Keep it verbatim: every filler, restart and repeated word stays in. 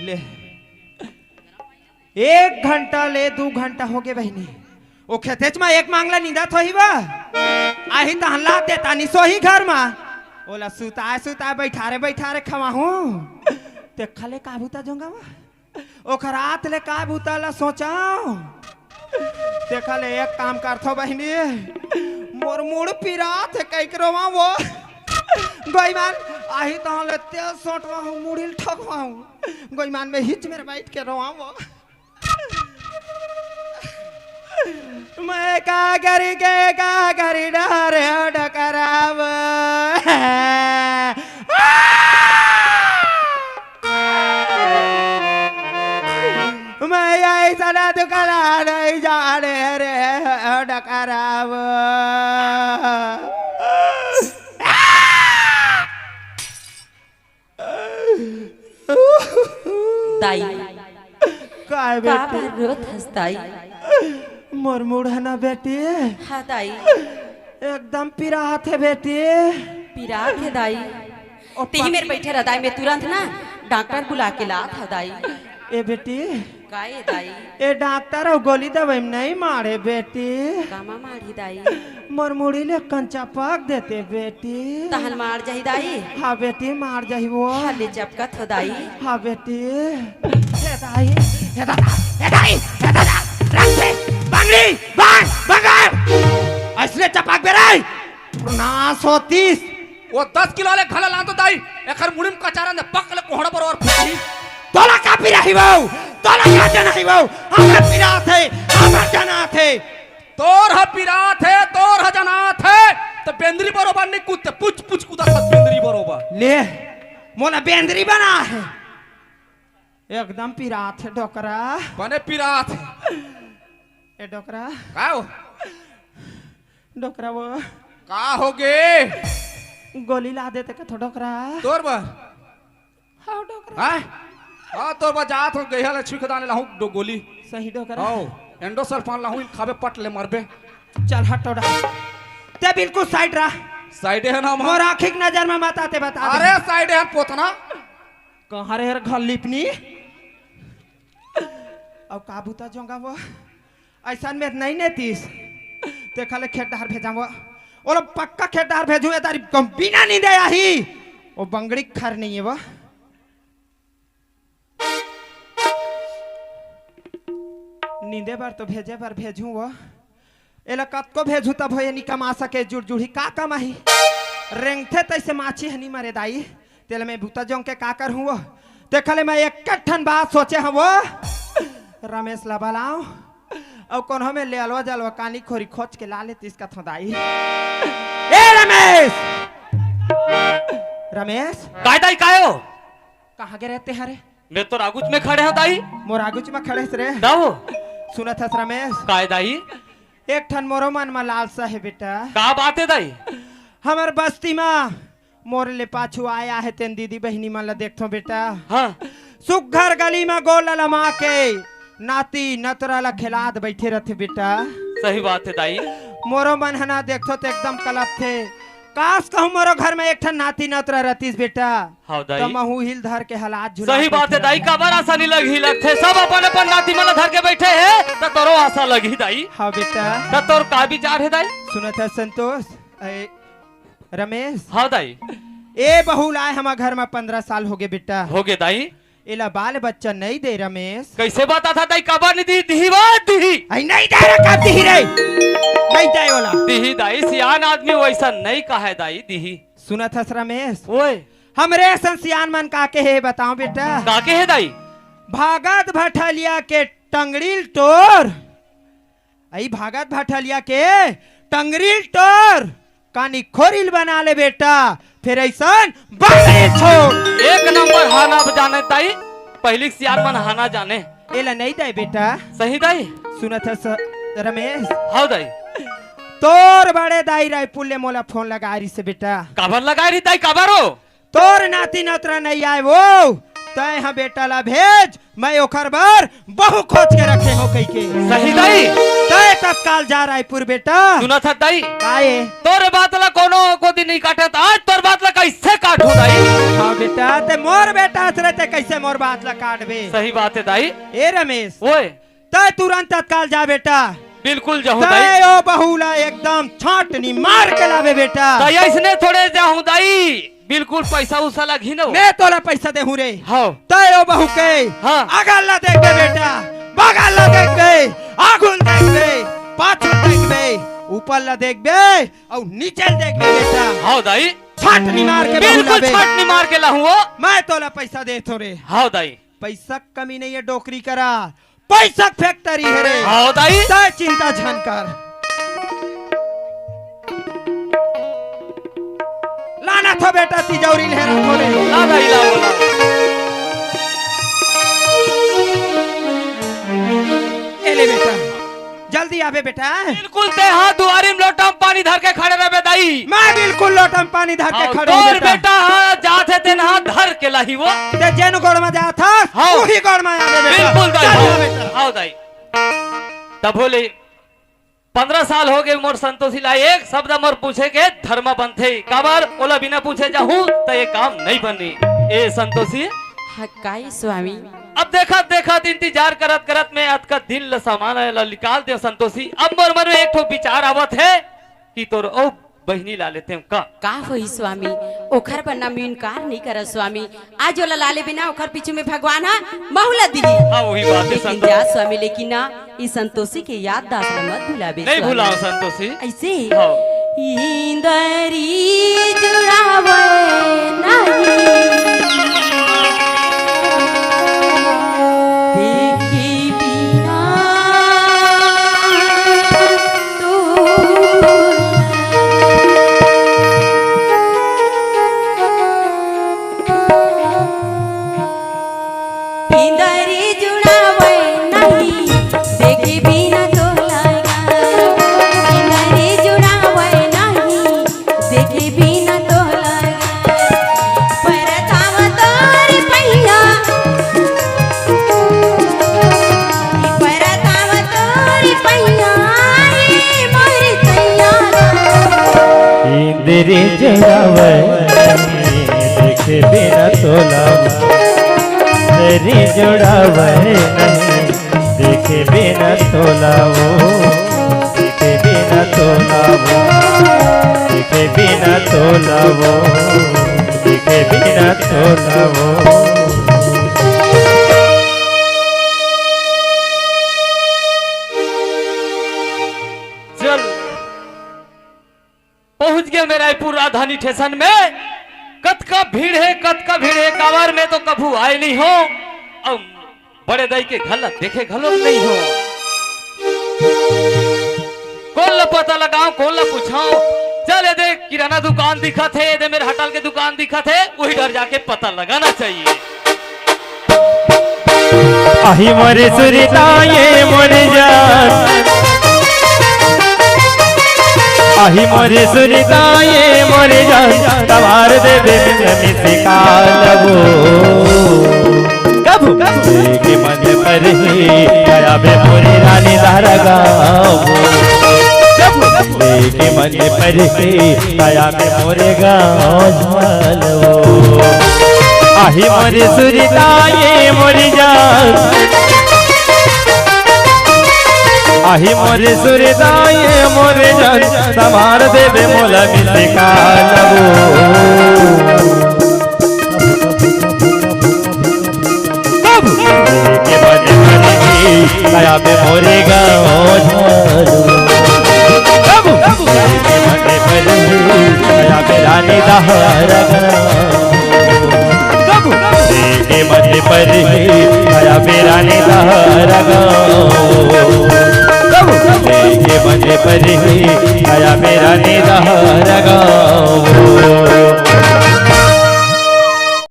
ले, एक घंटा ले दू घंटा होगे बहिनी, ओ खेतेच म एक मांगला निंदत होही बा। आही तहन ला देता नि सोही घर म, ओला सुताए सुताए बैठारे बैठारे खवाहूं। तेखा ले का बुता जोंगा वा, ओखर आत ले का बुता ला सोचाव। तेखा ले एक काम करथो बहिनी, मोर मुड़ पिरात हे कहिके रोवा वो। गोईमान, आही तहन ले तेल सोटवा हूं, मुड़ी ल ठोकवा हूं। गोईमान में हिच मेर बैठ के रोवा वो। मैं का करी के का करी डरे डकराव। मैं ऐसा दुखला नहीं जाने रे डकराव। दाई, काय का बेटी? बार रोत हस दाई? मोर मुड़ हे ना बेटी, हाँ दाई। एकदम पिरात हे बेटी। पिरात हे दाई। ओ तेही पा- मेर बैठे रह दाई, मैं तुरंत ना डॉक्टर बुला के लात हव दाई। ए बेटी, का ए दाई? ए डॉक्टर अउ गोली दवाई में नहीं मारे बेटी। कामा मारही दाई? मोर मुड़ी ले कंचा पक देते बेटी। तहन मार जाही दाई? हाँ बेटी, मार जाही वो। हाँ, ले चपकत हो दाई। हाँ बेटी। हे दाई, हे दादा, हे दाई, हे दादा, रंग से, बंगड़ी, बांग, बंगाल। असले चपक बे रे। नाश होतीस। वो दस किलो वाले घला लान तो दाई, एखर मुड़ी में कचारन दे, पक ले कोहड़ा बरोबर फूटी। तोला का पिराही बहू, तोला का जनाही बहू, हमर पिरात हे, हमर जनात हे। तोर ह पिरात हे, तोर ह जनात हे, त बेंदरी बरोबर नहीं कूदते, पुच पुच कूदत हस बेंदरी बरोबर। ले, मोला बेंदरी बना हे। एकदम पिरात हे डोकरा। बने पिरात हे। ए डोकरा। का हो? डोकरा वो। का होगे? गोली ला देते कथो डोकरा। तोर बर? हाँ डोकरा। हाँ? हाँ, तोर बर जात हो गइहा ले छुई खदाने लाहूं डो-, गोली। सही डोकरा। हाँ, एंडोसल्फान लाहूं, इन खाबे पट ले मरबे। चल हट टोड़ा। ते बिल्कुल साइड रह। साइडे हे ना हम। मोर आँखी के नजर में मत आते बता दे। अरे साइडे हे पोतना। कहाँ रे हर घर लिपनी? अब का बुता जोंगा वो? अइसन में नहीं नेतीस। तेखा ले खेत डहर भेजावो। ओला पक्का खेत डहर भेजू, ए तारी कम बिना नींदे आही। ओ बंगड़ी खर नहीं हे वो। नींदे बर तो भेजे बर भेजू वो। एला कतको भेजू तब हो ये नी कमा सके जुड़जुड़ी का कमाही। रेंगथे तइसे माछी हनी मरे दाई। तेला मैं बुता जोंग के का करहूं वो। तेखा ले मैं एक ठन बात सोचे हंव वो। रमेश ला बलाओ। अउ कोनो में ले अलवा जलवा कानी खोरी खोज के ला लेतीस कथो दाई। ए रमेश! रमेश! काय दाई काय हो? कहाँ गे रहे ते हरे? मैं तो रागुच में खड़े हंव दाई। मोर आगुच में खड़े हस रे। दाऊ। सुनत हस रमेश? काय दाई? एक ठन मोरो मन म लालसा हे बेटा। का बात हे दाई? हमर बस्ती म मोर ले पाछू आया हे तेन दीदी बहिनी मन ल देखथों बेटा। हाँ। सुग्घर गली म गोल लमा के नाती नतरा ल खेलात बैठे रथे बेटा। सही बात हे दाई। मोरो मन ह ना देखथों त एकदम कलपथे। काश कहूं मोरो घर म एक ठन नाती नतरा रतिस बेटा। हाँ दाई। त महू हिल धर के हलात झुला सही बात हे दाई, काबर आसा नहीं लगही लगथे, सब अपन अपन नाती मन ल धर के बैठे हे, त तोरो आसा लगही दाई। हाँ बेटा। त तोर का विचार हे दाई? सुनत हस संतोष, ए, रमेश। हाँ दाई। ए बहू लाए हमर घर म पंद्रह साल होगे बेटा। होगे दाई। एला बाल बच्चा नहीं दे रमेश। कइसे बताथस दाई, काबर नहीं दिही, दिही बा, दिही। अई नहीं दे रे, का दिही रे? नहीं दे ओला। दिही दाई, सियान आदमी वइसन नहीं कहय दाई, दिही। सुनत हस रमेश? ओए। हमरे असन सियान मन का कहे हे बताओ बेटा। का कहे हे दाई? भागत भठलिया के टंगड़ी ल टोर। अई भागत भठलिया के टंगड़ी ल टोर। कानी खोरी ल बना ले बेटा। फेर अइसन बात नहीं छोड़। एक नंबर हाना जाने दाई। पहिली के सियान मन हाना जाने। एला नहीं दाई बेटा। सही दाई। सुनत हस रमेश? हाँ दाई। तोर बड़े दाई रायपुर ले मोला फोन लगा रिसे बेटा। काबर लगा रही दाई, काबर हो? तोर नाती नतरा नहीं आए वो। तैं ह बेटा ला भेज, मैं ओखर बर बहू खोज के रखे हों कहिके। सही दाई। तैं तत्काल जा रायपुर बेटा। सुनत हस दाई? काये? तोर बात ला कोनो कोती नइ काटत, आज तोर बात ला कइसे काटहूं दाई? हाँ बेटा, तैं मोर बेटा हस रे, तैं कइसे मोर बात ला काटबे? सही बात हे दाई। ए रमेश। ओए। तैं तुरंत तत्काल जा बेटा। बिल्कुल जाहूं दाई। तैं ओ बहू ला एकदम छाटनी मार के लाबे बेटा। दाई अइसने थोड़े जाहूं दाई, बिल्कुल पइसा उसा लगही न। मैं तोला पइसा देहूं रे। हव। तैं ओ बहू के हाँ। अगल ला देखबे बेटा, बगल ला देखबे, आगू ल देखबे, पाछू ल देखबे, ऊपर ला देखबे अउ नीचे ल देखबे बेटा। हव दाई। छाटनी मार के बहू बिल्कुल लाबे। छाटनी मार के लाहूं ओ। मैं तोला पइसा देथों रे। हव दाई। पइसा के कमी नइ हे डोकरी करा, पइसा के factory हे रे। हव दाई। तैं चिंता झन कर। लानथों बेटा, तिजौरी ल हेरथों रे। ला दाई, ला, ला। ए ले बेटा, जल्दी आबे बेटा। बिल्कुल, तैं हा दुआरी म लोटा म पानी धर के खड़े रहिबे दाई। मैं बिल्कुल लोटा म पानी धर के हव, खड़े हूं तोर बेटा। बेटा हा जात हे, तेन हा धर के लाही ओ। तैं जेन गोड़ म जात हस, हव। उही गोड़ म आबे बेटा। बिल्कुल दाई, चल हव। बेटा। हव दाई। तभो ले पंद्रह साल होगे मोर संतोषी ला, एक शब्द मोर पूछे के धरम बनथे, काबर ओला बिना पूछे जाहूं त ये काम नइ बनय। ए संतोषी, हाँ, काये स्वामी? अब देखत देखत, इंतजार करत करत मैं अतका दिन ल सामान ल निकाल देंव संतोषी। अब मोर मन में एक ठो विचार आवत हे कि तोर ओ बहिनी ला लेतेंव का? का होही स्वामी, ओखर बर ना मैं इनकार नइ करंव स्वामी। आज ओला ला लेबे ना, ओखर पीछू में भगवान ह महू ला दिही। हाँ, उही बात हे लेकिन संतोषी। जा स्वामी, लेकिन ना, ई संतोषी के याददाश्त ला मत भुलाबे नइ स्वामी। भुलांव संतोषी। अइसे? हाँ। इंदरी जुड़ावय नहीं। देखे बिना तो इंदरी जुड़ावय नहीं, देखे बिना तोला गा। इंदरी जुड़ावय नहीं, देखे बिना तोला गा। परताव तोर पहिया, परताव तोर पहिया, ए मोर सैया। इंदरी जुड़ावय नहीं, देखे बिना तोला। इंदरी जुड़ावय नहीं, देखे बिना तोला ओ, देखे बिना तोला ओ, देखे बिना तोला ओ, देखे बिना तोला ओ। चल। पहुंच गेंव मैं रायपुर राजधानी स्टेशन में। कतका भीड़ हे, कतका भीड़ हे, काबर मैं तो कभू आय नइ हों। अउ बड़े दाई के घर ला देखे घलोक नइ हों। कोन ला पता लगांव, कोन ला पूछंव? चल, ए दे किराना दुकान दिखत हे, ए दे मेर होटल के दुकान दिखत हे, उही डहर जाके पता लगाना चाहिए। आही मोरे सुरता ये मोरे जान, आही मोरे सुरता ये मोरे जान, तवार दे दे मिस काल वो। कभू देखे मन पर ही आया बे मोरी रानी धारा गाँव। कभू देखे मन पर ही आया बे मोरे गाँव झाल वो। आही मोरे सुरता ये मोरी जान, आही मोरे सुरता ये मोरे जान, संभार देबे मोला मिस काल वो। कभू देखे मन मन की आया बे मोरे गाँव झाल वो। कभू देखे मन मन की आया बे रानी धारा गाँव। कभू देखे मन पर ही आया बे रानी धारा गाँव। कभू देखे मन पर ही आया बे रानी धारा गाँव।